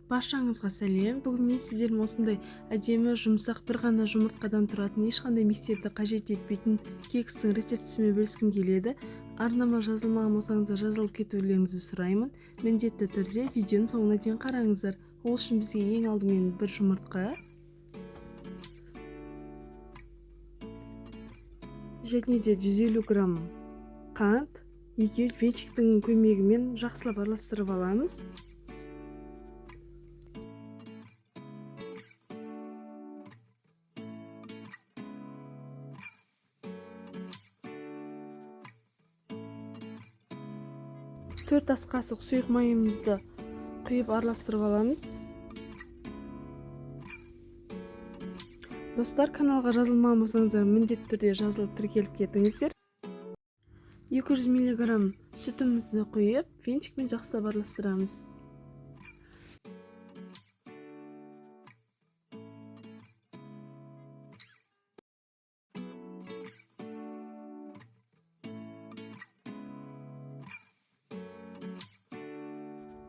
Баршаңызға сәлем. Бүгін мен сіздермен осындай әдемі, жұмсақ, бір ғана жұмыртқадан тұратын, ешқандай миксерді қажет етпейтін кекстің рецептісімен бөліскім келеді. Арнама жазылмаған болсаңыздар, жазылып кетулеріңізді сұраймын. Міндетті түрде видеоның соңына дейін қараңыздар. Ол үшін бізге ең алдымен бір жұмыртқа және де 150 грамм қант, екеуін венчиктің көмегімен жақсылап араластырып аламыз. 4 ас қасық сұйық майымызды құйып араластырып аламыз. Достар, каналға жазылмаған болсаңыздар, міндетті түрде жазылып тіркеліп кетіңіздер. 200 миллиграмм сүтімізді құйып, венчикпен жақсылап араластырамыз.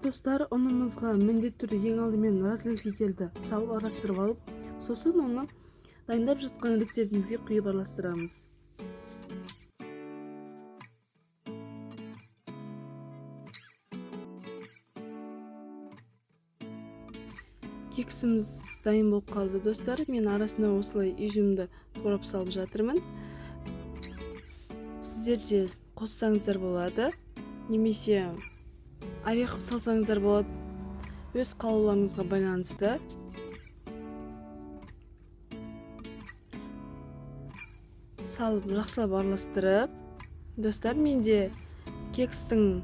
Достар, ұнымызға міндетті түрде ең алдымен разрыхлительді салып араластырып алып, сосын оны дайындап жатқан рецептімізге құйып араластырамыз. Кексіміз дайын болып қалды, достар. Мен арасына осылай изюмді турап салып жатырмын. Сіздер де қоссаңыздар болады, немесе орех салсаңыздар болады, өз қалауларыңызға байланысты. Салып жақсылап араластырып, достар, менде кекстің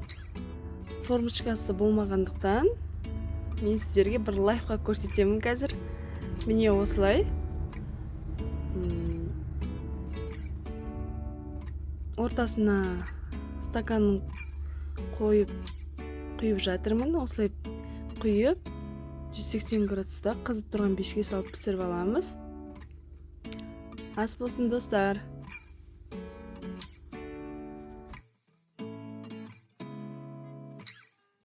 формочкасы болмағандықтан мен сіздерге бір лайфхак көрсетемін қазір. Міне осылай ортасына стаканын қойып құйып жатырмын. Осылай құйып 180 градуста қызып тұрған пешке салып пісіріп аламыз. Ас болсын, достар.